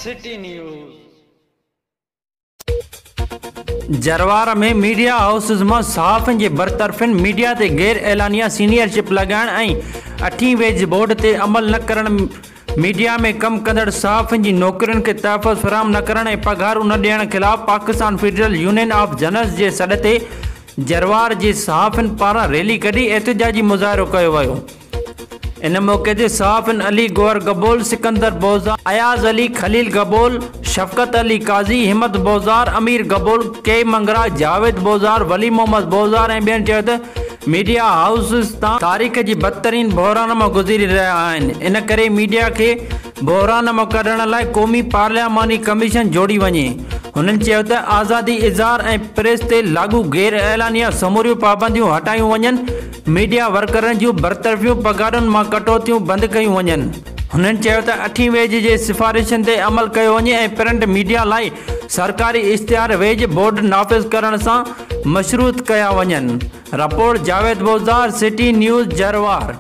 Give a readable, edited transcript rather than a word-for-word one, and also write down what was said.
City news. Jarwar ۾ media houses مان صحافين جي برطرفين، ميڊيا تي غير اعلانيه سينيئرشپ لڳائڻ ۽ اٺين ويج بورڊ تي عمل نه ڪرڻ، ميڊيا ۾ ڪم ڪندڙ صحافين جي نوڪرين کي تحفظ فراهم نه ڪرڻ ۽ پگهارون نه ڏيڻ خلاف Pakistan federal union of journalists جي سڏ تي جروار جي صحافين پاران ريلي ڪڍي احتجاجي مظاهرو ڪيو ويو. ان موقعي تي صحافين علي گوهر گبول، سڪندر بوزار، اياز علي، خليل گبول، شفقت علي قاضي، همت بوزار، امير گبول، ڪي منگرا، جاويد بوزار، ولي محمد بوزار ۽ ٻين چيو ته ميڊيا هائوسز تان تاريخ جي بدترين بحران مان گذري رهيا آهن ان ڪري ميڊيا کي بحران مان ڪڍڻ لاء قومي پارلياماني ڪميشن جوڙي وڃي. هنن چيو ته آزادي اظهار ۽ پريس تي لاڳو غير اعلانيه سموريون پابنديون هٽايون وڃن، ميڊيا ورڪرن جون برطرفيون، پگهارن مان ڪٽوتيون بند ڪيون وڃن. هنن چيو ته اٺين ويج جي سفارشن تي عمل ڪيو وڃي ۽ پرنٽ ميڊيا لاء سرڪاري اشتهار ويج بورڊ نافذ ڪرڻ سان مشروط ڪيا وڃن. Report, Javed Bozdar, city news, Jarwar.